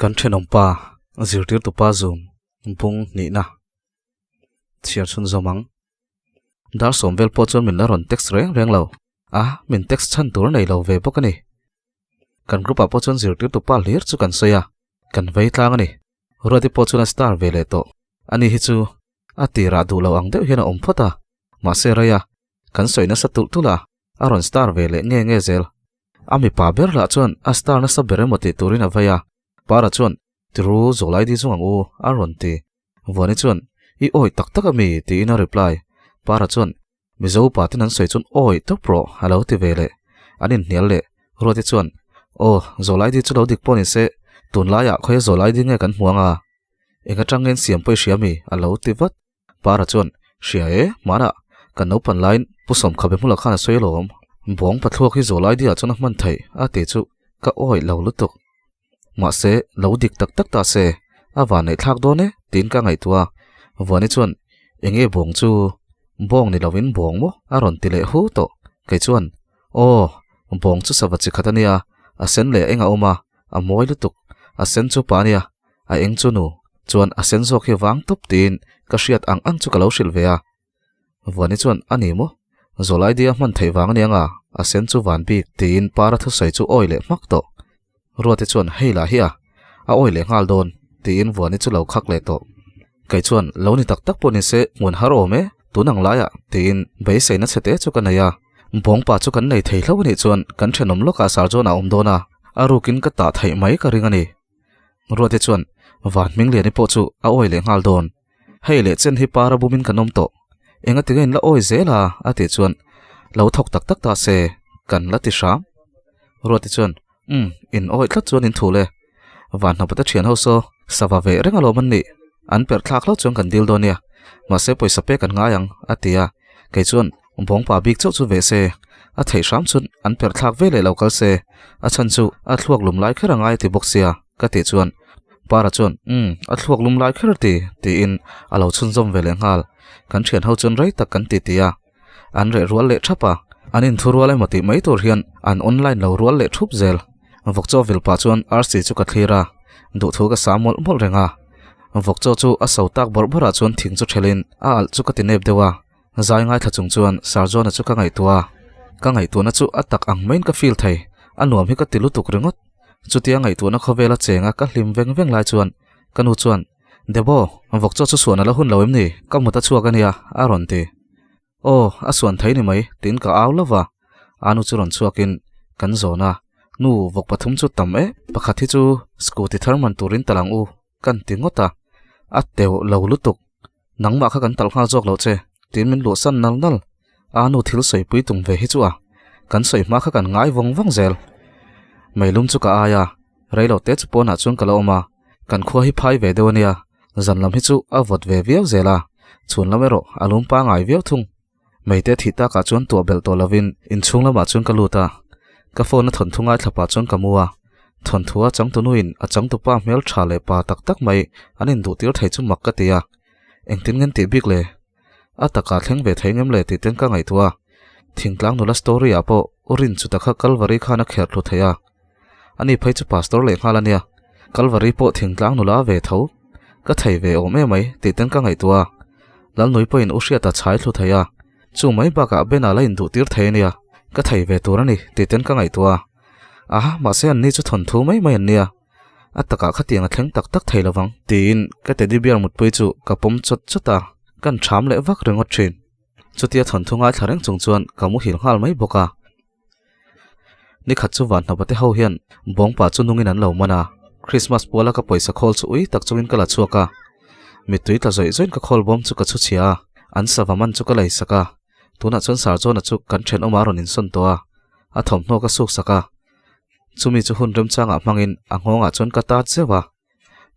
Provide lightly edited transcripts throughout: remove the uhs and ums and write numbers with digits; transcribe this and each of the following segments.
Kan thenawmpa zirtirtupa zun bung hnihna chhiar chhunzawm ang. Dar sawm vel pawh chuan min la rawn text reng reng lo. A, min text chhan tur nei lo ve bawk a ni. Kan group ah pawh chuan zirtirtu pa hlir chu kan sawi a, kan vei tlang a ni. Ruati pawh chuan a star ve leh tawh. Ani hi chu a tirah duh lo ang deuh hian a awm phawt a, mahse rei a, kan sawi nasa tulh tulh a, a rawn star ve leh nge nge zel. A mipa ber lah chuan a star nasa ber emaw tih turin a vei a, Para chuan, Tiru, Zawlai di zung ang u, a rawn ti. Vuani chuan, I awih tak tak ami? tiin a reply. Para chuan, Mizo pa ten an sawi chuan awi tawp rawh a lo ti ve leh. An inhnial leh. Ruati chuan, Aw, Zawlai di chu lo dik pawh ni se, tunlaiah khawia Zawlai di nge kan hmu anga? Eng atang nge siam pawh i hria mi? a lo ti vat. Para chuan, Hria e, hmanah kan naupan laiin Pu Sawmkhabe hmula khan a sawi alawm. Bawng pathluak hi Zawlai di ah chuan a hman theih a ti chu ka awi lo lutuk. Mahse, lo dik tak tak ta se, a van neih thlak dawn e, tiin ka ngaihtuah a. Vuani chuan, Eng nge bawng chu? Bawng ni lovin bawng maw? a rawn ti leh hu tawh. Kei chuan, Aw, bawng chu sava chi khat a nia, a sen leh a eng a awm a, a mawi lutuk. A sen chu pa a nia, a eng chu nu. Chuan a sen zawk hi vang tawp tiin ka hriat ang ang chu ka lo hrilh ve a. Vuani chuan, A ni maw? Zawlai dia hman theih vang a nia nga, a sen chu van bik, tiin Para thusawi chu awi leh hmak tawh. Ruati chuan, Hei lah hi a, a awi leh nghal dawn, tiin Vuani chu lo khak leh tawh. Kei chuan, Lo ni tak tak pawh ni se, hmun har awm e, tun ang laiah, tiin beiseina chhe te chu ka nei a. Bawngpa chu kan nei thei hlo a nih chuan kan thenawm lawkah Sarjawn a awm dawn a, a rukin ka tah theih mai ka ring a ni. Ruati chuan, Van Hmingliani pawh chu a awi leh nghal dawn. Hei leh chen hi para bumin kan awm tawh. Enga tinge in la awi zel a? a tih chuan, Lo thawk tak tak ta se, kan la ti hram. Ruati chuan, Umm, in awi tlat chuan in thul e. Van hnapata thian ho saw, sava ve reng alawm an nih. An perh thlak hlauh chuan kan dil dawn nia. Mahse pawisa pek an ngai ang, a ti a. Kei chuan, Bawngpa bik chauh chu ve se, a theih hram chuan an perh thlak ve leh lo kal se, a chhan chu a thluak lum lai kher a ngai a ti bawk sia, ka tih chuan Para chuan, Umm, a thluak lum lai kher a ti, tiin a lo chhunzawm ve leh nghal. Kan thian ho chuan rei tak kan ti ti a, an reh rual leh thap a, an inthu rual emaw tih mai tur hian an online lo rual leh thup zel. Vawkchaw vil pah chuan RC chu ka thlir a, duhthu ka sa mawlh mawlh reng a. Vawkchaw chu a so tak bawrh bawrh ah chuan thing chu thelhin a alh chu ka ti nep deuh a, Zai ngaithla chung chuan Sir John-a chu ka ngaihtuah a, ka ngaihtuahna chu a tak ang maiin ka feel thei, a nuam hi ka ti lutuk ringawt. Chutia ngaihtuahna khawvela chenga ka hlim veng veng lai chuan ka nu chuan, Debo, vawk chaw chu suan a la hun lo em ni? Ka mut a chhuak a nia, a rawn ti. Aw, a suan thei ni mai, tiin ka au lo va. A nu chu rawn chhuakin kan zawn a, Nu, vawk pathum chu tam e, pakhat hi chu scooty thar man turin tal ang u, kan ti ngawt a, a teuh lo lutuk. Nangmah kha kan talh nghal zawk loh che, tiin min luhsan nal nal. A nu thil sawipui tum ve hi chu a, kan sawi hma kha kan ngai vawng vawng zel. Meilum chu ka ai a, reilo te chu pawnah chuan ka la awm a, kan khua hi phai ve deuh a nia, zan lam hi chu a vawt ve viau zel a, chhun lam erawh a lum pangai viau thung. Meite thih takah chuan tuah belh tawh lovin inchhung lamah chuan ka lut a, ka phone a thawnthu ngaithla pah chuan ka mu a, thawnthua changtunuin a changtupa hmel tha leh pa tak tak mai an induhtir thei chu mak ka ti a, engtin ngen tih bik le? A takah thleng ve thei ngem le tih ten ka ngaihtuah a, thingtlang nula story ah pawh u rin chu takha Kalvari khan a kherh thlu thei a, ani phei chu pastor leh nghal a nia, Kalvari pawh thingtlang nula ve tho, ka thei ve awm emai tih ten ka ngaihtuah a, Lalnui pawhin u Hriata chhai thlu thei a, chu mai bakah Bena la induh tir thei a nia, ka thei ve tur a ni tih ten ka ngaihtuah a, aha mahse an ni chu thawnthu mai mai an nia, a takah khatiang a thleng tak tak thei lovang tiin ka teddy bear mutpui chu ka pawm chawt chawt a, kan ṭham leh vak ringawt ṭhin. Chutia thawnthu ngaithla reng chung chuan ka muhil nghal mai bawk a. Ni khat chu van hnapa te ho hian bawngpa chu nungin an lo man a, Christmas puala ka pawisa khawl chu ui tak chungin ka la chhuak a, mittui tla zawih zawhin ka khawl bawm chu ka chhu chhia a, an sava man chu ka lei sak a, tunah chuan Sarjona chu kan thenawm a rawn insawn tawh a, a thawmhnaw ka suk sak a, chumi chu hun remchangah hmangin a nghawngah chuan ka tat zeuh a.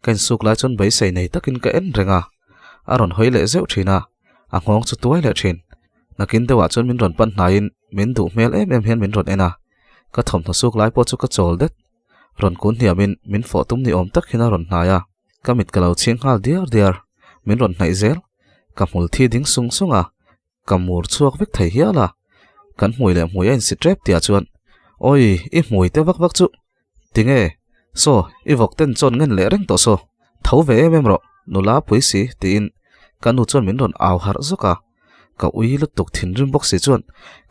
Ka insuk lai chuan beisei nei takin ka en reng a, a rawn hawi leh zeuh thin a, a nghawng chu tuai leh thin. Nakin deuhah chuan min rawn pan hnaiin min duh hmel em em hian min rawn en a. Ka thawmhnaw suk lai pawh chu ka chawl det. Rawn kun hniamin min fawh tum ni awm tak hian a rawn hnai a, ka mit ka lo chhing nghal diar diar. Min rawn hnaih zel. Ka hmul thi ding sung sung a, ka mur chhuak vek thei hial a. Kan hmui leh hmui a insi tep tihah chuan, Awi, i hmui te vak vak chu! Tinge? Saw, i vawk ten chawn ngen leh reng tawh saw. Tho ve em em rawh, nula pui si, tiin ka nu chuan min rawn au harh zawk a. Ka ui lutuk thinrim bawk si chuan,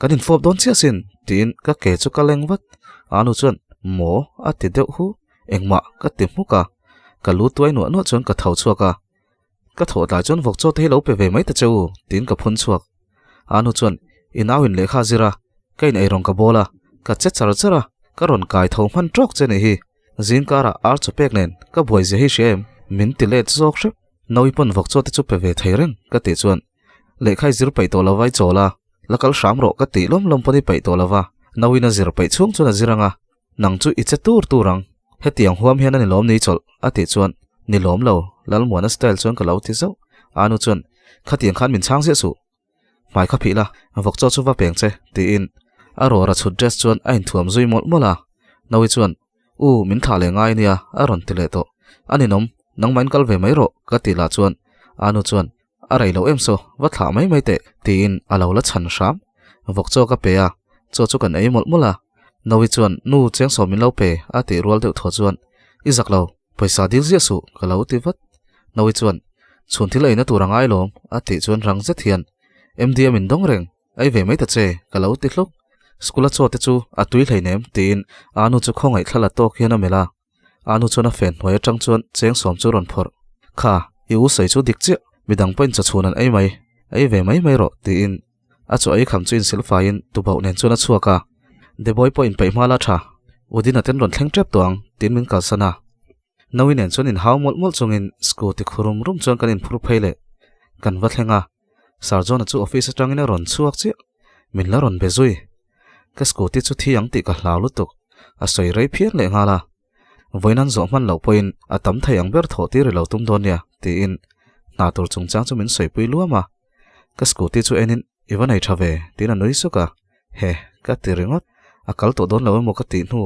Kan infawp dawn chiah sin, tiin ka ke chu ka leng vat. A nu chuan, Maw? a ti deuh hu. Engmah ka ti hmuk a. Ka lu tuai nuah nuah chuan ka tho chhuak a. Ka thawh tlai chuan vawk chaw te hi lo pe ve mai ta che u, tiin ka phun chhuak. A nu chuan, I nau in lehkha a zir a, ka in eirawng ka bawl a, ka che char char a, ka rawn kai tho hman tawk che nih hi. Zing karah ar chaw pek nen ka buai zia hi hria em? Min ti let zawk hrep. Naui pawn vawk chaw te chu pe ve thei reng, ka tih chuan, Lehkha i zir paih tawh lo va i chawl a, la kal hram rawh ka tih lawm lawm pawn i paih tawh lo va, nauin a zir paih chhung chuan a zir ang a, Nang chu i che tur tur ang, hetiang huam hian a ni lawm ni chawlh, a tih chuan, Ni lawm lo, Lalmuana style chuan ka lo ti zauh. Anu chuan, Khatiang khan min chhang ziah suh. Hmai kha phih la, vawk chaw chu va peng che, tiin a rawra chhut dress chuan a inthuam zui mawlh mawlh a. Naui chuan, U, min thlah leh ngai nia, a rawn ti leh tawh. A ninawm, nangmah in kal ve mai rawh, ka ti lah chuan, Anu chuan, A rei lo em saw, va thlah mai mai teh, tiin a lo la chhan hram. Vawk chaw ka pe a, chaw chu kan ei mawlh mawlh a. Naui chuan, Nu, cheng sawm min lo pe, a tih rual deuh thaw chuan, I zak lo, pawisa dil ziah suh, ka lo ti vat. Naui chuan, Chhun thil eina tur a ngai lawm, a tih chuan rang zet hian, MD a min dawng reng, ei ve mai ta che, ka lo ti hluk. School a chaw te chu a tui hleinem, tiin a nu chu khawngaih thla la tawk hian a melh a. A nu chuan a fen hnuai atang chuan cheng sawm chu rawn phawrh. Kha, i u sawi chu dik chiah, midang pawhin chawchhun an ei mai, ei ve mai mai rawh, tiin a chaw ei kham chu insilfaiin tubauh nen chuan a chhuak a. Deboi pawh inpeih hma la tha, Udina ten rawn thleng tep tawh ang, tiin min kalsan a. Naui nen chuan inhau mawlh mawlh chungin scooty khu rum rum chuan kan inphur phei leh kan va thleng a. Sir John-a chu office atangin a rawn chhuak chiah, min la rawn be zui. Ka scooty chu thi ang tih ka hlau lutuk, a sawi rei phian leh nghal a. Vawiin an zawh hman loh pawhin a tam thei ang ber thawh tir i lo tum dawn nia, tiin hna tur chungchang chu min sawipui luam a. Ka scooty chu enin i va nei tha ve, tiin a nui suk a. He, ka ti ringawt, a kal tawh dawn lo emaw ka tih hnu,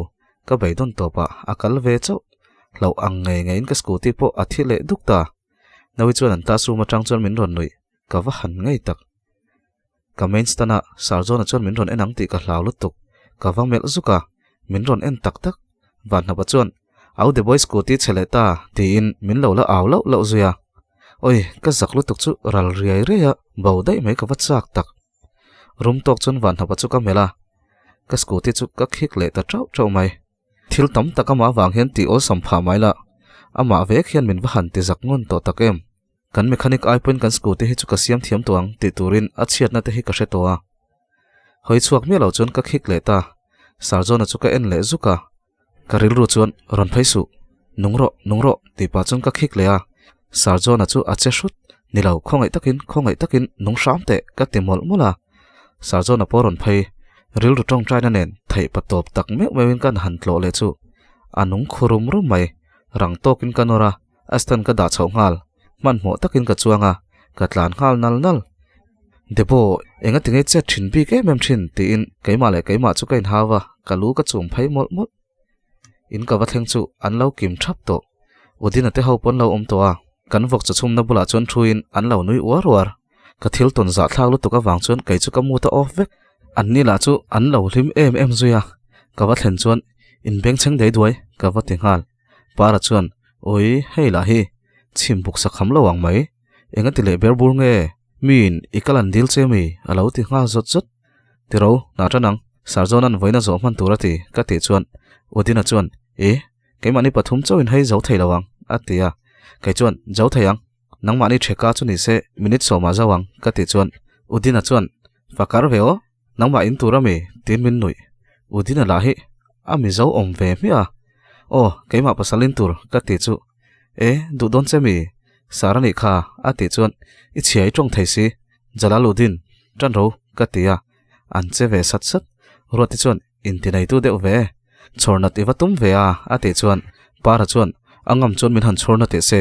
ka beidawn tawpah a kal ve chauh. Hlauh ang ngei ngeiin ka scooty pawh a thi leh duk ta. Naui chuan an classroom atang chuan min rawn nuih, ka va han ngei tak. Ka main stand a, Sir John-a chuan min rawn en ang tih ka hlau lutuk. Ka va melh zuk a, min rawn en tak tak. Vanhnapa chuan, Au the boy scooty chhe leh ta, tiin min lo la au lauh lauh zui a. Oi, ka zak lutuk chu ral riai riai a, bo daih mai ka va chak tak. Rum tawk chuan Vanhnapa chu ka melh a, ka scooty chu ka khik leh ta tauh tauh mai. Thil tam tak amah avang hian tih awlsam phah mai la, amah vek hian min va han ti zak ngawn tawh tak em? Kan mechanic ai pawhin kan scooty hi chu ka siam thiam tawh ang tih turin a chhiatna te hi ka hre tawh a. Hawi chhuak miah lo chuan ka khik leh ta, Sir John-a chu ka en leh zuk a. Ka rilru chuan rawn phei suh, nung rawh, nung rawh tih pah chuan ka khik leh a. Sir John-a chu a che hrut, ni lo, khawngaih takin, khawngaih takin nung hram teh ka ti mawlh mawlh a. Sir John-a pawh rawn phei, rilru tawngtaina nen theih pa tawp tak meuh meuhin kan han tlawh leh chu a nung khu rum rum mai, rang tawkin ka nawr a, a stand ka dah chhoh nghal, hmanhmawh takin ka chuang a, ka tlan nghal nal nal. Debo, enga tinge chet thin bik em em thin tiin keimah leh keimah chu ka inhau a, ka lu ka chum phei mawlh mawlh. In ka va thleng chu an lo kim thap tawh. Udina te ho pawn lo awm tawh a, kan vawk chawchhumna bulah chuan thuin an lo nui uar uar. Ka thil tawn zah thlak lutuk avang chuan kei chu ka mu ta off vek. An ni lah chu an lo hlim em em zui a, ka va thlen chuan in bengchheng dei duai ka va ti nghal. Para chuan, Ui, hei lah hi, chhim buk sak ham lo ang mai. Enga ti leh ber bur nge? Miin i kal an dil che mi? a lo ti nghal zawt zawt. Tiro, hna tan ang, Sarzawn an vawiin a zawh hman tur a ti, ka tih chuan Udina chuan, E, keimahni pathum chauhin hei zo thei lo ang, a ti a. Kei chuan, Zo thei ang, nangmahni theka chu ni se minute sawmah zo ang, ka tih chuan Udina chuan, Fakar ve aw, nangmah in tur a mi? tiin min nuih. Udina lah hi a mizo awm ve hmiah a. Aw, keimah pasal in tur, ka tih chu. E, duh dawn che mi? Sar a nih kha, a tih chuan, I chhia i tawng thei si, Jalaluddin, tan ro, ka ti a. An che ve sat sat. Ruati chuan, Intineitu deuh ve, chhawrnat i va tum ve a, a tih chuan Para chuan, A ngam chuan min han chhawrna teh se,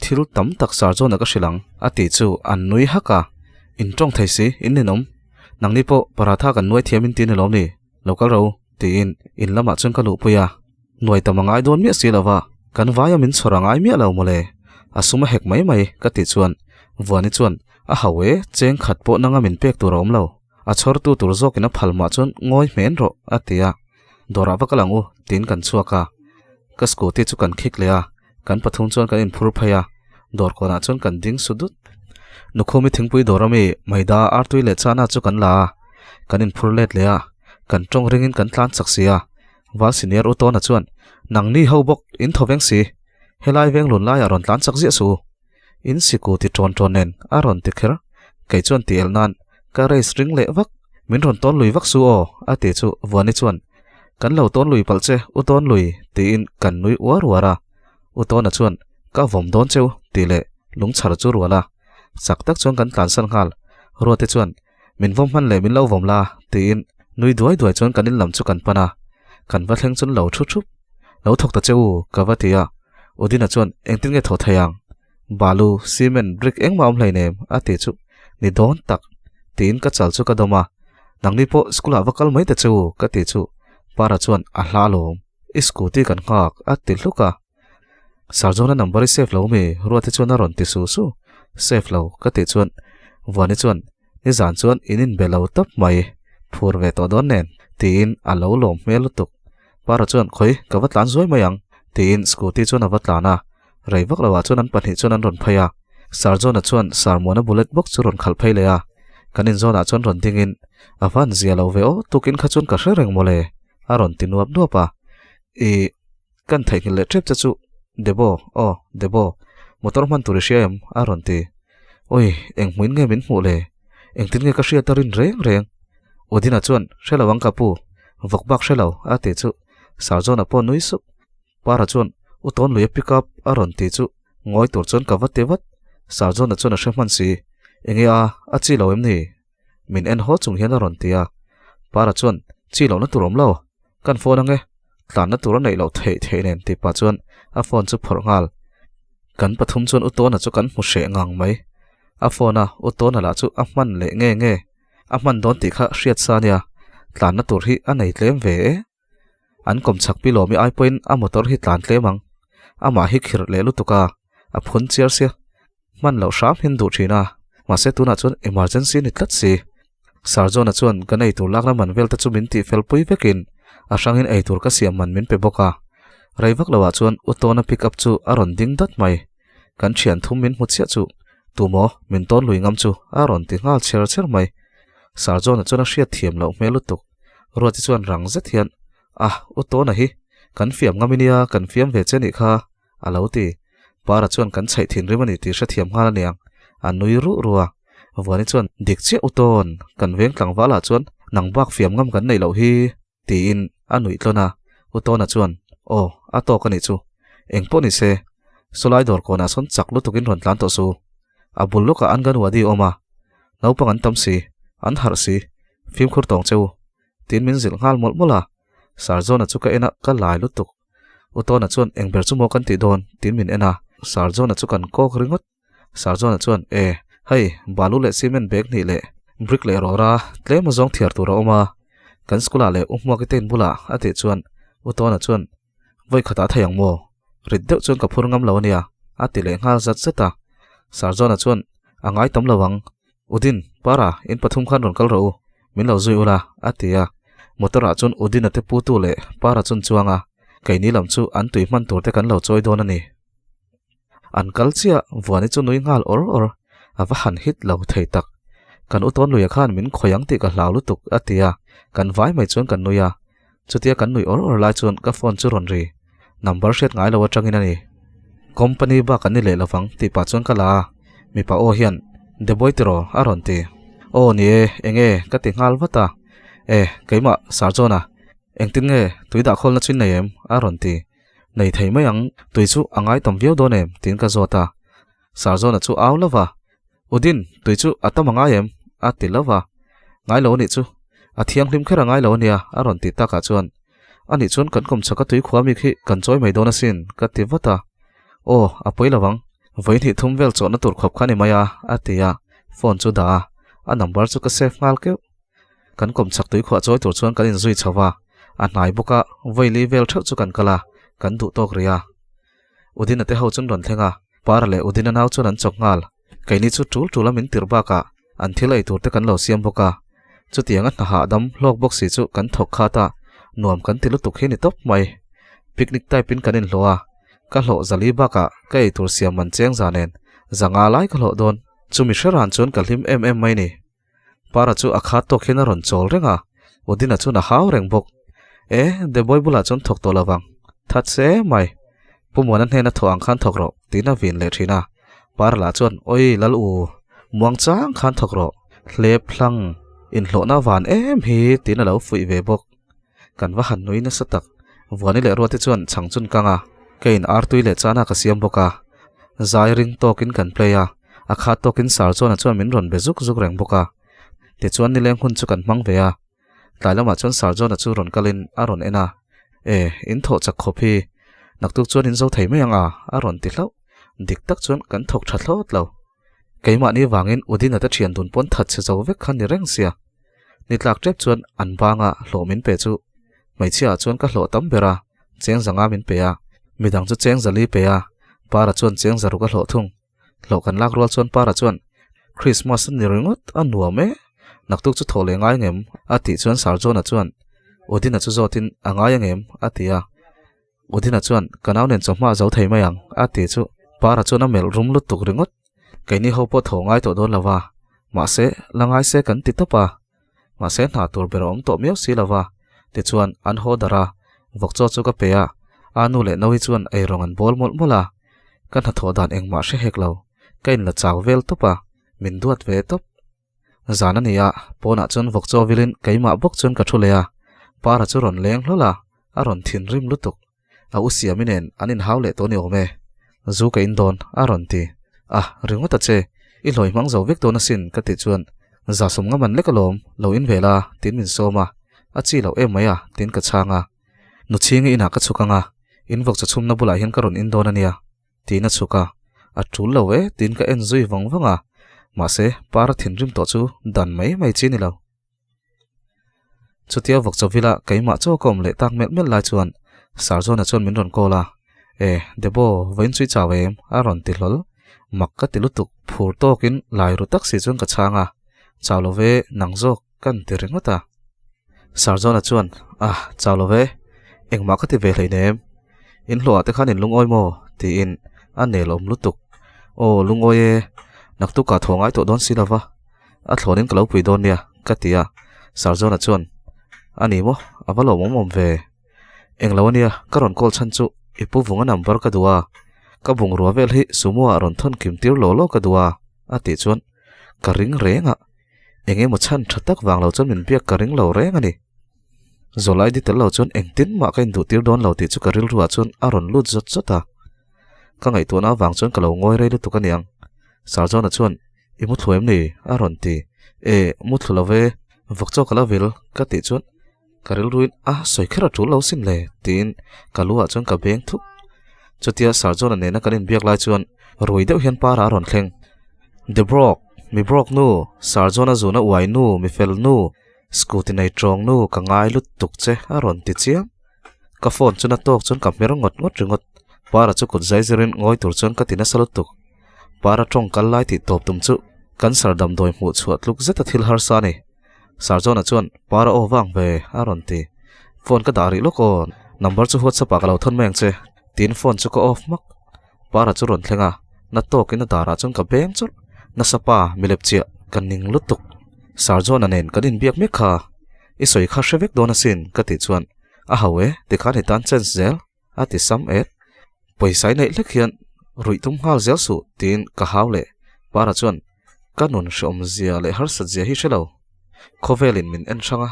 thil tam tak sar chuan a ka hrilh ang, a tih chu an nui hak a. In tawng thei si, in ninawm. Nangni pawh paratha kan nuai thiam in ti ni lawm ni? Lo kal ro. tiin in lamah chuan ka luhpui a. Nuai tam a ngai dawn miah si lo va, kan vaia min chhawr a ngai miah lo mawle. A sum a hek mai mai ka tih chuan Vuani chuan a hau e, cheng khat pawh nanga min pek tur a awm lo. A chhawrtu tur zawkin a phal mah chuan ngawi hmen rawh a ti a. Dawrah va kal ang u tiin kan chhuak a. Ka scooty chu kan khik leh a, kan pathum chuan kan inphur phei a, dawr kawnah chuan kan ding su dut. Nukhumi thingpui dawr ami Maida artui leh chana chu kan la a, kan inphur let leh a, kan tawng ringin kan tlan chak si a. Val senior u Tawna chuan, Nangni ho bawk in thaw veng si, helai veng lun laiah rawn tlan chak ziah suh u. In siku ti ṭawn ṭawn nen a rawn ti kher. Kei chuan ti elh nan ka race ring leh vak, min rawn tawn lui vak su aw a ti chu Vuani chuan, Kan lo tawn lui palh che u tawn lui tiin kan nui uar uar a. U Tawna chuan, Ka vawm dawn cheu tih leh lungchhar chu rual a. Chak tak chuan kan tlansan nghal. Ruate chuan, Min vawm hman leh min lo vawm la tiin nui duai duai chuan kan in lam chu kan pan a, kan va thleng chuan lo thu thup. Lo thawk ta che u ka va ti a, Udina chuan engtin nge thaw thei ang? Balu, cement, brick engmah awm hleinem a ti chu ni dawn tak tiin ka chal chu ka dawm a, nangni pawh school ah va kal mai ta che u ka ti chu Para chuan a hla alawm, i scooty kan nghak a ti hluk a. Sarjona number i save lo mi? Ruati chuan a rawn ti su su. Save lo ka tih chuan Vuani chuan nizan chuan in inbe lo tawp mai, phur ve tawh dawn nen tiin a lo lawm hmel lutuk. Para chuan khawi ka va tlan zuai mai ang tiin scooty chuan a va tlan a, rei vak loah chuan an pahnih chuan an rawn phei a. Sarjona chuan Sarmuana bullet bawk chu rawn khalh phei leh a, kan inzawnah chuan rawn dingin a van zia lo ve aw tukin kha chuan ka hre reng mawle a rawn ti nuap nuap a. Ih. Kan theihnghilh leh tep che chu Debo, aw, Debo, motor hman tur i hria em? a rawn ti. Awi, eng hmuin nge min hmuh le? Engtin nge ka hriat a rin reng reng? Udina chuan, Hre lo ang ka pu, vawk bak hre lo, a ti chu. Sarjona pawh nui sup. Para chuan, U tawn lui a pick up, a rawn ti chu. Ngawi tur chuan ka va ti vat. Sarjona chuan a hre hman si. Enge a, a chi lo em ni? Min en haw chung hian a rawn ti a. Para chuan, Chi lohna tur awm lo. Kan phone ange. Tlanna tur a neih loh theih theih nen tih pah chuan a phone chu phawrh nghal. Kan pathum chuan U Tawna chu kan hmu hreh ngang mai. A phone a U Tawna lah chu a hman leh nge nge. A hman dawn tih kha hriat sa nia. Tlanna tur hi a nei tlem ve e. An kawm chak pi lawmi ai pawhin a motor hi tlan tlem ang. Amah hi khirh leh lutuk a, a phun chiar sia. Hman loh hram hian duh thin a, mahse tunah chuan emergency ni tlat si. Sir John-a chuan kan eitur lakna man vel te chu min tih fel pui vekin a hrangin eitur ka siam man min pe bawk a. Rei vak loah chuan U Tawna pick up chu a rawn ding dat mai. Kan thian thum min hmu chiah chu tumaw min tawn lui ngam chu a rawn ti nghal chher chher mai. Sir John-a chuan a hriat thiam loh hmel lutuk. Ruati chuan rang zet hian, Ah, U Tawna hi kan fiam ngam i nia, kan fiam ve che nih kha. A lo ti. Para chuan kan chhaih thinrim a ni tih hrethiam nghal a niang. A nui ruh ruh a. Vuani chuan, Dik chiah u tawn, kan veng tlangvalah chuan nang bak fiam ngam kan neih loh hi, tiin a nuih tlawn a. U Tawna chuan, Aw, a tawk a nih chu. Eng pawh ni se, sawlai dawr kawnah sawn chak lutukin rawn tlan tawh su. A bul lawkah Anganwadi a awm a. Naupang an tam si, an harh si, fimkhur tawng che u, tiin min zilh nghal mawlh mawlh a. Sarzawna chu ka en a, ka lai lutuk. U Tawna chuan eng ber chu maw kan tih dawn tiin min en a, Sir John-a chu kan kawk ringawt. Sir John-a chuan e, hei, balu leh cement bag hnih leh brick leh rawra tlem a zawng thiar tur a awm a, kan school ah leh U Hmuaki te in bulah a tih chuan U Tawna chuan vawi khatah thei ang maw? Rit deuh chuan ka phur ngam lo a nia a ti leh nghal zat zat a. Sir John-a chuan a ngai tam lo ang, Udin, Para, in pathum khan rawn kal rawh u, min lo zui ula, a ti a. Motor ah chuan Udin a te putu leh Para chun chuang a, keini lam chu an tui hman tur te kan lo chawi dawn a ni. An kal chiah, Vuani chu nui nghal awr awr, a va han hit lo thei tak. Kan u Tawnluia khan min khawi ang tih ka hlau lutuk, a ti a, kan vai mai chuan kan nui a. Chutia kan nui awr awr lai chuan ka phone chu rawn ri. Number hriat ngai lo atangin a ni. Company bak an ni leh lovang tih pah chuan ka la a, mipa aw hian Deboy tiraw a rawn ti. Aw ni e, enge ka ti nghal vat a. E, keimah Sir John-a, engtin nge tui dah khawlna chu i nei em? a rawn ti. Nei thei mai ang, tui chu a ngai tam viau dawn em? tiin ka zawt a. Sir John-a chu au lova, Udin, tui chu a tam a ngai em? a ti lova. Ngai lo anih chu. A thianghlim kher a ngai lo ania, a rawn ti takah chuan. Anih chuan kan kawmchhak a tui khua mi khi kan chawi mai dawn asin, ka ti vat a. Aw, a pawi lo ang. Vawi hnih thum vel chawhna tur khawp kha ni mai a, a ti a. Phone chu dah a. A number chu ka save nghal keuh. Kan kawmchhak tui khuah chawi tur chuan kan inzui chho va. A hnai bawk a, vawi vel theuh chu kan kal a, kan duh tawk rih a. Udina te ho chuan rawn thleng a, Para leh Udina nau chuan an chawk nghal. Keini chu tul tul a min tirh bakah an thil ei tur te kan lo siam bawk a. Chutiang a hna hahdam hlawk bawk si chu kan thawk khat a, nuam kan ti lutuk hi ni tawp mai. Picnic type in kan inhlawh a, ka hlawh zali bakah ka ei tur siam man cheng za nen zanga lai ka hlawh dawn. Chumi hre ran chuan ka hlim em em mai ni. Para chu a khat tawk hian a rawn chawl reng a, Udina chuan a hau reng bawk. E, Deboi bulah chuan thawk tawh lo vang. That se mai. Pu Muana hnena thawh ang khan thawk rawh, tiin a vin leh thin a. Para lah chuan, Oi, Lal u, muang chang khan thawk rawh. Hlep hlang, inhlawhna van em hi, tiin a lo fuih ve bawk. Kan va han nui nasa tak. Vuani leh Ruati chuan chhang chun kang a, keiin artui leh chana ka siam bawk a. Zai ring tawkin kan play a, a khat tawkin Sir John-a chuan min rawn be zuk zuk reng bawk a. Tichuan nileng hun chu kan hmang ve a. Tlai lamah chuan Sir John-a chu rawn kalin a rawn en a, E, in thawh chak khawp hi. Naktuk chuan in zo thei mai ang a, a rawn ti hlauh. Dik tak chuan kan thawk tha thlawt lo. Keimahni vangin Udina te thian dun pawn that chhe zo vek kha ni reng sia. Ni tlak tep chuan an banga hlawh min pe chu hmeichhia ah chuan ka hlawh tam ber a, cheng zanga min pe a, midang chu cheng zali pe a, Para chuan cheng zaruk a hlawh thung. Hlawh kan lak rual chuan Para chuan, Christmas a ni ringawt a nuam e, naktuk chu thawh leh ngai ngem? a tih chuan Sir John-a chuan Odin-a chu zawtin a ngai angem? a ti a. Udina chuan, Ka nau nen chawhma a zo thei mai ang, a ti chu. Para chuan a melh rum lutuk ringawt. Keini ho pawh thaw ngai tawh dawn lo va, mahse, la ngai se kan ti tawp a. Mahse, hna tur ber a awm tawh miau si lo va. Tichuan, an haw darh a, vawk chaw chu ka pe a, a nu leh Nohi chuan eirawng an bawl mawlh mawlh a. Ka hnathawh dan engmah hre hek lo, ka inla chau vel tawp a, min duat ve tawp. Zan a ni a, pawnah chuan vawk chaw vilin keimah bawk chuan ka thu leh a, Para chu rawn leng hlawl a, a rawn thinrim lutuk. A u Siami nen an inhau leh tawh ni awm e. Zu ka in dawn, a rawn ti. A, ringawt a che, i hlawi hmang zo vek dawn asin ka tih chuan Zasawm nga man lek alawm, lo in ve la, tiin min sawm a, a chi loh em mai a, tiin ka chhang a. Nu chhingi inah ka chhuk ang a, in vawk chaw chhumna bulah hian ka rawn in dawn a nia. Tiin a chhuk a, a tul lo e tiin ka en zui vang vang a, mahse para thinrim tawh chu dan mai mai chi ni lo. Chutia vawk chawvila keimah chaw ka awm leh tak melh melh lai chuan Sarzawna chuan min rawn call a, E, Debo, vawiin chu i chau em? a rawn ti hlawl. Mak ka ti lutuk, phur tawkin lai ru tak si chuan ka chhang a, Chau lo ve, nang zawk kan ti ringawt a. Sarzawna chuan, Ah, chau lo ve, engmah ka ti ve hleinem. In hlawhah te khan in lungawi maw? tiin a nel awm lutuk. Aw, lungawi e, naktukah thaw ngai tawh dawn si lo va, a thlawnin ka lo pui dawn nia, ka ti a. Sarzawna chuan, A ni maw, a va lawmawm awm ve. Englo ania, ka rawn call chhan chu i pu vunga number ka duh a, ka bungrua vel hi sumo ah rawn thawn kim tir law law ka duh a, a tih chuan ka ring reng a. Eng emaw chhan tha tak vang lo chuan min biak ka ring lo reng a ni. Zawlai di tel lo chuan engtin mah ka induh tir dawn lo tih chu ka rilruah chuan a rawn lut zawt zawt a. Ka ngaihtuahna avang chuan ka lo ngawi rei lutuk a niang. Sarjona chuan, I mu thlu em ni? a rawn ti. E, mu thlu lo ve, vawk chaw ka la vil, ka tih chuan ka rilruin a sawi kher a tul lo sin le, tiin ka lu ah chuan ka beng thup. Chutia Sarjona nena kan inbiak lai chuan rui deuh hian para a rawn thleng. The Brock, mi Brock nu, Sarjona zuna uai nu, mi fel nu, Scooty nei tawng nu ka ngai lutuk che a rawn ti chiam. Ka phone chu na tawk chuan ka hmer ngawt ngawt ringawt. Para chu kut zai zirin ngawi tur chuan ka ti nasa lutuk. Para tawng kal lai tih tawp tum chu kan sar damdawi hmuh chhuah tluk zeta thil harsa a ni. Sir John-a chuan Para aw vang ve a rawn ti. Phone ka dah rih lawk aw, number chu WhatsApp ah ka lo thawn mai ang che tiin phone chu ka off hmak. Para chu rawn thleng a, na tawkin a darah chuan ka beng chawlh. Nasa pa, milep chiah, ka ning lutuk. Sir John-a nen kan inbiak mek kha, i sawi kha hre vek dawn asin ka tih chuan, A ho e, tikhan i tan chance zel, a ti sam et. Pawisa i neih hlek hian ruih tum nghal zel suh tiin ka hau leh. Para chuan, Ka nun hreawm zia leh harsat zia hi hre lo. Khawvelin min en hrang a,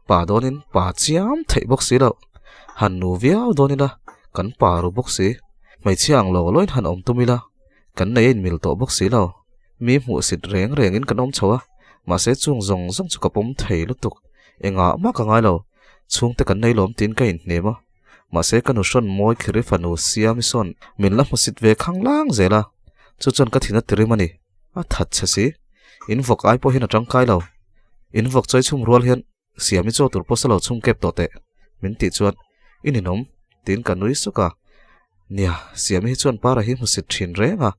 pa dawnin pa chiam theih bawk si loh. Han nu viau dawn ila, kan pa ru bawk si. Hmeichhia ang lo loin han awm tum ila, kan nei a inmil tawh bawk si lo. Mi hmuhsit reng rengin kan awm chho a, mahse chung zawng zawng chu ka pawm thei lutuk. Engah mah ka ngai lo, chhungte kan nei lawm tiin ka inhnem a. Mahse ka nu hrawn mawi khiri fanu Siami sawn min la hmusit ve khang lang zel a, chu chuan ka thin a tirim a ni. A that che si. In vawk ai pawh hian a tangkai lo. In vawk chawi chhum rual hian Siami chaw tur pawh sa lo chhum kep tawh teh. Min tih chuan i ninawm tiin ka nui suk a. Nia, Siami hi chuan Para hi hmusit thin reng a.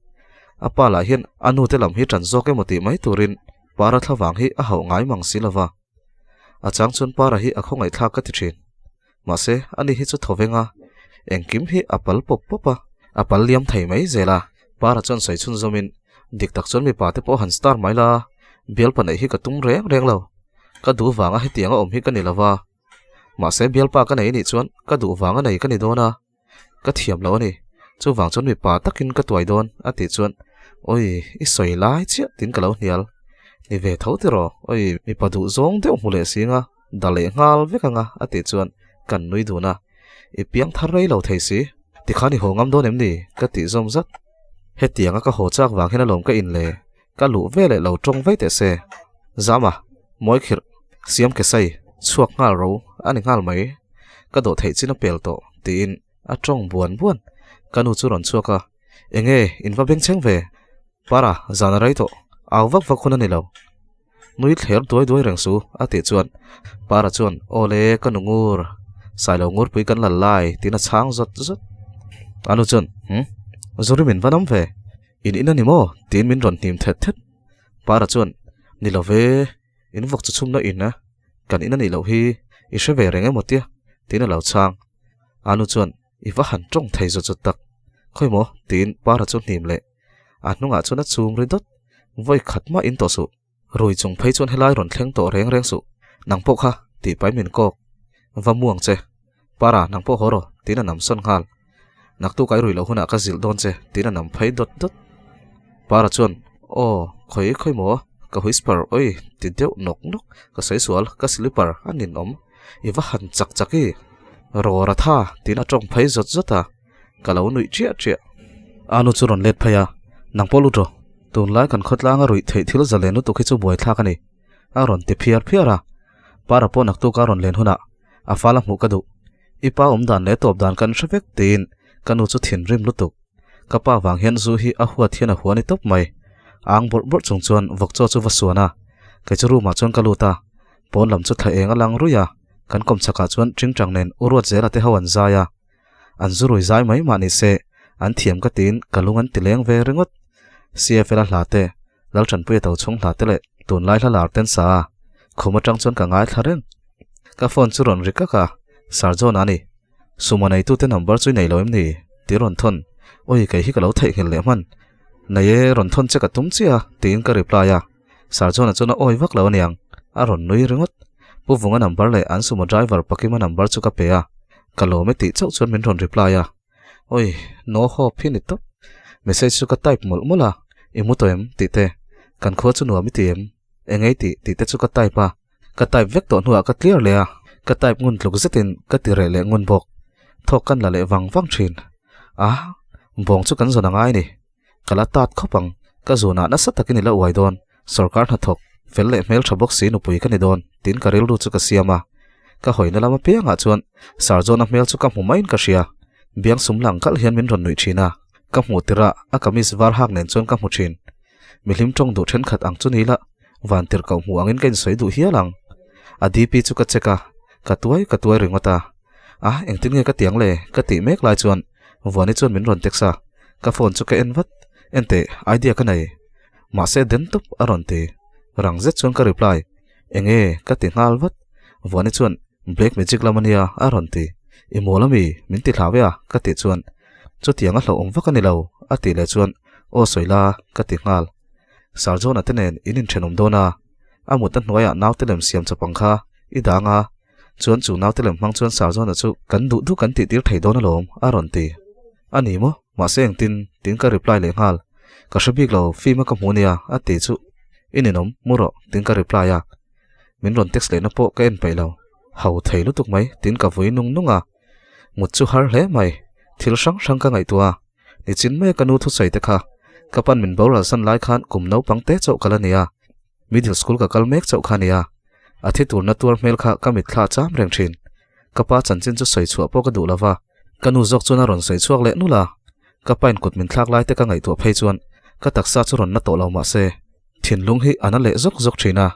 A pa lah hian a nu te lam hi tan zawk emaw tih mai turin Para thlavang hi a hauh ngai mang si lova. A chang chuan Para hi a khawngaihthlak ka ti thin. Mahse, ani hi chu thaw veng a, engkim hi a pal pawp pawp a, a pal liam thei mai zel a. Para chuan sawi chhunzawmin, Dik tak chuan mipa te pawh han star mai la, bialpa neih hi ka tum reng reng lo. Ka duh vanga hetianga awm hi ka ni lova. Mahse, bialpa ka nei anih chuan ka duh vanga nei ka ni dawn a. Ka thiam lo a ni. Chuvang chuan mipa takin ka tuai dawn, a tih chuan, Awi, i sawi lai chiah tiin ka lo hnial. Ni ve tho tiraw, awi, mipa duh zawng deuh hmu leh sing a, da leh nghal vek ang a, a tih chuan kan nui dun a. I piang thar rei lo thei si, tikhan i haw ngam dawn em ni? ka tih zawm zat. Hetianga ka haw chak vang hian alawm ka in le, ka luh ve leh lo tawng vei teh se. Zama, mawi khirh, siam ke sai, chhuak nghal ro a ni nghal mai. Ka dawh theih chin a pel tawh, tiin a tawng buan buan. Ka nu chu rawn chhuak a, Enge, in va bengchheng ve? Para, zan a rei tawh, au vak vak hun a ni lo. Nui thler duai duai reng su, a tih chuan Para chuan, Aw le, ka nu ngur, Sailo ngurpui kan lal lai, tiin a chhang zawt zawt. A nu chuan, Hm, Zuri min va nam ve, in in a ni maw? tiin min rawn hnim thet thet. Para chuan, Ni lo ve, in vawk chu chhumna in a, kan in a nih loh hi, i hre ve reng emaw tia, tiin a lo chhang. A nu chuan, I va han tawng thei zawt zawt tak, khawi maw? tiin Para chu hnim leh. A hnungah chuan a chum ri dawt. Vawi khat mah in tawh suh. Rui chung phei chuan helai rawn thleng tawh reng reng suh. Nang pawh kha tih pai min kawk. Va mu ang che. Para, nang pawh haw rawh, tiin a nam sawn nghal. Naktuk ai rui loh hunah ka zilh dawn che, tiin a nam phei dawt dawt. Para chuan, Aw, khawi khawi maw? Ka whisper, oi, ti deuh nawk nawk. Ka sawi sual, ka slipper a ninawm. I va han chak chak i. Rawra tha, tiin a tawng phei zawt zawt a. Ka lo nuih chiah chiah. A nu chu rawn let phei a, Nang pawh lut rawh. Tunlai kan khawtlanga ruih theih thil zalen lutuk hi chu buaithlak a ni. A rawn ti phiar phiar a. Para pawh naktuk a rawn len hunah a fal a hmuh ka duh. I pa awm dan leh tawp dan kan hre vek tiin ka nu chu thinrim lutuk. Ka pa vang hian zu hi a huat hian a hua ni tawp mai. Ang bawrh bawrh chung chuan vawkchaw chu va suan a. Kei chu room ah chuan ka lut a. Pawn lam chu thla eng a lang ruih a. Kan kawmchhakah chuan tingtang nen u ruat zela te ho an zai a. An zu rui zai mai mah ni se, an thiam ka tiin ka lung an ti leng ve ringawt. CFL a hla te, Laltanpuia to chhung hla te leh tunlai hla lar ten sa a, khum atang chuan ka ngaithla reng. Ka phone chu rawn ri kak a, Sir John a ni. Sumo neitute number chu i nei lo em ni? Ti rawn thawn. Ui, kei hi ka lo theihnghilh leh hman. Nei e, rawn thawn che ka tum chiah a, tiin ka reply a. Sir John-a chuan a awi vak lo aniang, a rawn nui ringawt. Pu Vunga number leh an sumo driver Pakima number chu ka pe a, ka lawm e tih chauh chuan min rawn reply a. Oi, no hope hi ni tawp. Message chu ka type mawlh mawlh a, i mu tawh em? tih te, kan khua chu nuam i ti em? Engei tih tih te chu ka type a, ka type vek tawh hnuah ka clear leh a, ka type ngun tluk zetin ka ti reh leh ngun bawk. Thawk kan la leh vang vang thin. A, bawng chu kan zawn a ngai ni. Ka la tat khawp ang, ka zunah nasa takin i la uai dawn, sawrkar hnathawk, fel leh hmeltha bawk si nupui ka ni dawn, tiin ka rilru chu ka siam a. Ka hawina lam apiangah chuan Sir John-a hmel chu ka hmu maiin ka hria, biang sum lang kalh hian min rawn nuih thin a, ka hmuh tirh a a kamis var hak nen chuan ka hmu thin. Mihlim tawng duh thenkhat ang chu ni la, van tirh koh hmuh angin ka insawi duh hial ang. A DP chu ka check a, ka tuai ka tuai ringawt a. A, engtin nge ka tiang le? ka tih mek lai chuan Vuani chuan min rawn text a, ka phone chu ka en vat, Enteh, idea ka nei. Mahse den tawp a rawn ti. Rang zet chuan ka reply, Enge? ka ti nghal vat. Vuani chuan, Black magic lam ania a rawn ti. I mawl ami? Min ti hlau e a? ka tih chuan, Chutiang a hlauhawm vak a ni lo a tih leh chuan, Aw sawi la ka ti nghal. Sir John-a te nen in inthenawm dawn a, a mutna hnuaiah naute lem siam chawp ang kha i dang a, Chuan chu naute lem hmang chuan Sarzawna chu kan duh duh kan tih tir thei dawn alawm a rawn ti. A ni maw? Mahse engtin? Tiin ka reply leh nghal. Ka hre bik lo, film a ka hmu nia a ti chu i ninawm, mu rawh tiin ka reply a. Min rawn text lehna pawh ka en peih lo. Ho thei lutuk mai tiin ka vui nung nung a. Mut chu har hle mai, thil hrang hrang ka ngaihtuah a. Nichin maia ka nu thusawi te kha ka pan min boral san lai khan kum naupang te chauh ka la ni a. Middle school ka kal mek chauh kha nia, a thi turna tuar hmel kha ka mitthla cham reng thin. Ka pa chanchin chu sawi chhuah pawh ka duh lova, ka nu zawk chuan a rawn sawi chhuak leh nulh a. Ka pain kut min thlak lai te ka ngaihtuah phei chuan ka taksa chu rawn na tawh lo mah se, thinlung hi a na leh zawk zawk thin a.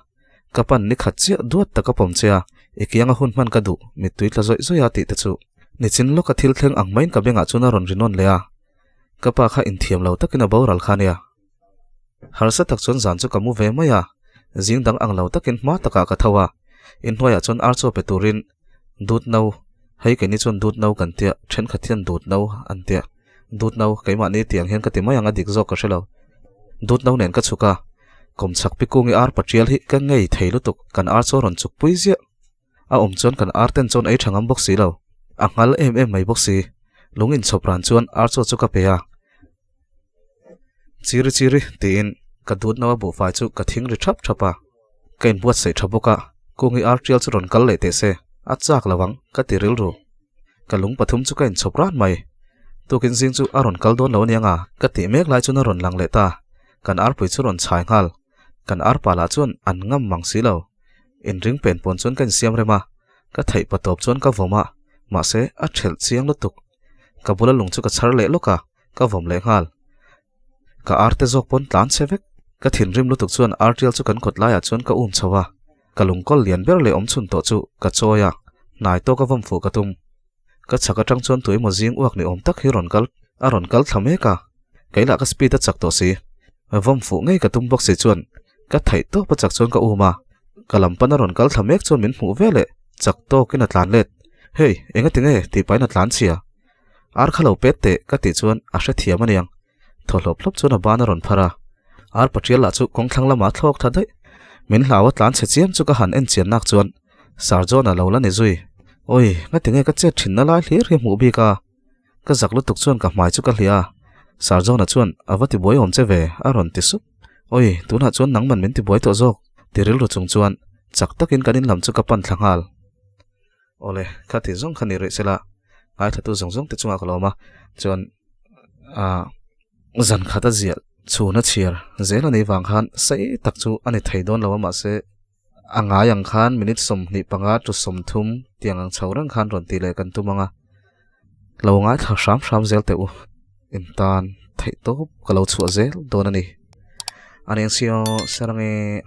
Ka pan ni khat chiah duat tak a pawm che a, I kianga hun hman ka duh, mittui tla zawih zawih a tih te chu. Nichin lawka thil thleng ang maiin ka bengah chuan a rawn ri nawn leh a. Ka pa kha inthiam lo takin a boral kha nia. Harsa tak chuan zan chu ka mu ve mai a, zing dang ang lo takin hma takah ka tho a, inhnuaiah chuan ar chaw pe turin dut no, hei keini chuan dut no kan tia, thenkhat hian dut no an tia, dut no keimahni tiang hian ka ti mai ang a dik zawk ka hre lo. Dut no nen ka chhuk a, kawmchhak pikungi ar patrial hi ka ngei thei lutuk, kan ar chaw rawn chuk pui ziah. A awm chuan kan ar ten chuan ei tha ngam bawk si lo, a nghal em em mai bawk si, lung inchhawp ran chuan ar chaw chu ka pe a. Chiri chiri tiin ka dut no a buhfai chu ka thing ri thap thap a, ka inbuatsaih tha bawk a, kungi ar tial chu rawn kal leh teh se, a chak lo ang ka ti rilru. Ka lung pathum chu ka inchhawp ran mai. Tukin zing chu a rawn kal dawn lo aniang a, ka tih mek lai chuan a rawn lang leh ta, kan arpui chu rawn chhai nghal. Kan arpa lah chuan an ngam mang si lo. Inring pen pawn chuan ka insiam rem a, ka theih patawp chuan ka vawm a, mahse a thelh chiang lutuk. Ka bula lung chu ka chhar leh lawk a, ka vawm leh nghal. Ka ar te zawk pawn tlan che vek. Ka thinrim lutuk chuan ar tial chu kan kawt laiah chuan ka um chho a, ka lungkawl lian ber leh awm chhun tawh chu ka chawi a, hnai tawk a vawm fuh ka tum. Ka chhak atang chuan tuemaw zing uak ni awm tak hi rawn kal a rawn kal thla mek a, kei lah ka speed a chak tawh si. Vawm fuh ngei ka tum bawk si chuan ka theih tawp a chak chuan ka um a, ka lam pan a rawn kal thla mek chuan min hmuh ve leh chak tawkin a tlan let. Hey, engati nge tih pahin a tlan chhia. Ar kha lo pet teh ka tih chuan a hrethiam aniang. Thaw hlawp hlawp chuan a ban a rawn phar a, ar patrial lah chu kawngthlang lamah a thlawk thla daih. Min hlau a tlan chhe chiam chu ka han en chian nak chuan Sir John-a lo la ni zui. Awi, ngati nge ka chet thinna lai hlir hi hmuh bik a? Ka zak lutuk chuan ka hmai chu ka hliah a, Sir John-a chuan a va tibuai awm che ve a rawn ti sup. Awi, tunah chuan nangman min tibuai tawh zawk ti rilru chung chuan chak takin kan inlam chu ka pan thla nghal. Awle, kha ti zawng kha ni rih sela, ngaithlatu zawng zawng te chungah ka lawm a, chuan ah zan khat a ziah chhun a chhiar zel a nih vang khan sei tak chu a ni thei dawn lo a mahse a ngai ang khan minute 25 to 30 tiang ang chho reng khan rawn tih leh kan tum ang a, lo ngaithla hram hram zel teh u, in tan theih tawp ka lo chhuah zel dawn a ni. Aniang sio, Sarangi.